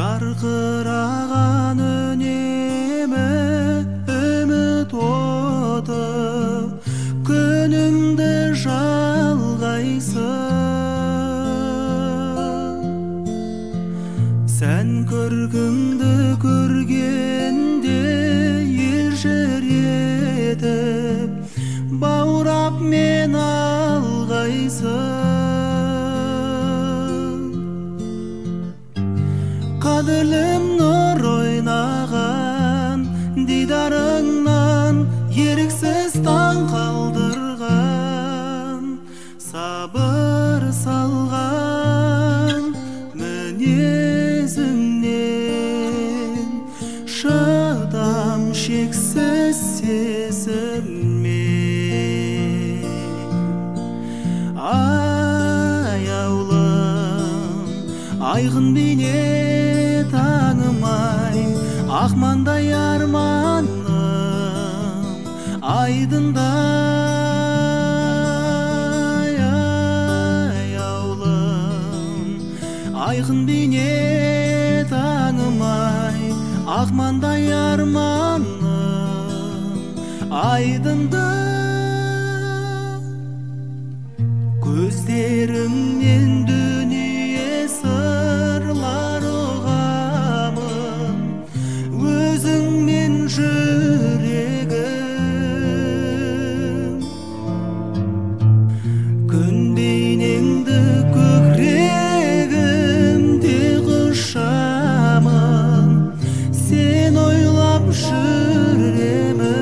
Жарқыраған үнемі үміт оты, күнімді жалғайсың. Сән көркіңді көргенде елжіретіп, баурап мен алғайсың. Қадірлім нұр ойнаған дидарыңнан еріксіз таң қалдырған, сабыр салған мінезіңнен шыдам шексіз сезіммен. Аяулым, айқын бейне таңым-ай, ақмандай арманым айдындай. Аяулым, айқын бейне таңым-ай, ақмандай арманым айдындай. Көздеріңнен дүние сырлар ұғамын, өзіңмен жүрегім. Күн бейнеңді көкірегімде құшамын, сен ойлап жүремін.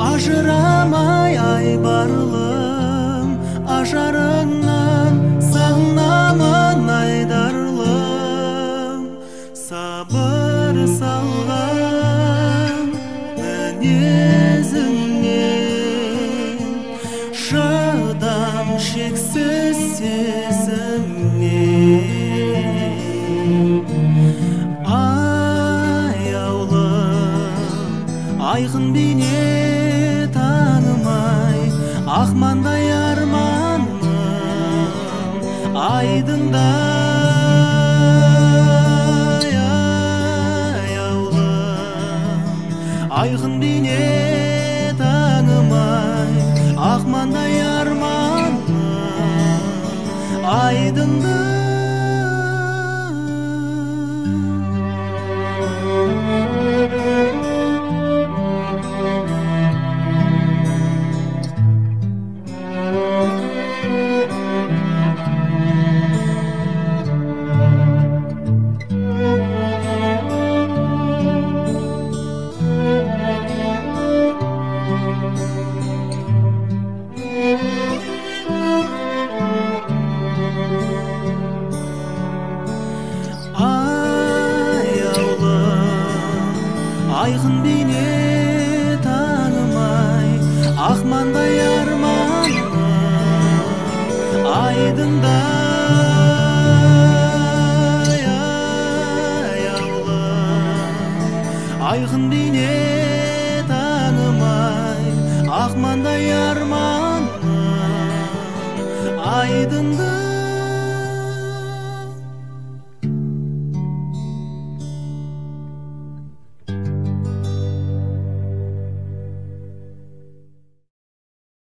Ажырамай айбарлым, ажарыңнан сағынамын айдарлым. Сабыр салған мінезіңнен, шыдам шексіз сезімнен. Аяулым, айқын бейне таңым-ай, ақмандай арманым айдындай. Аяулым, айқын бейне таңым-ай, ақмандай арманым айдындай. Аяулым, айқын бейне таңым-ай, ақмандай арманым айдындай. Аяулым, айқын бейне таңым-ай, ақмандай арманым айдындай.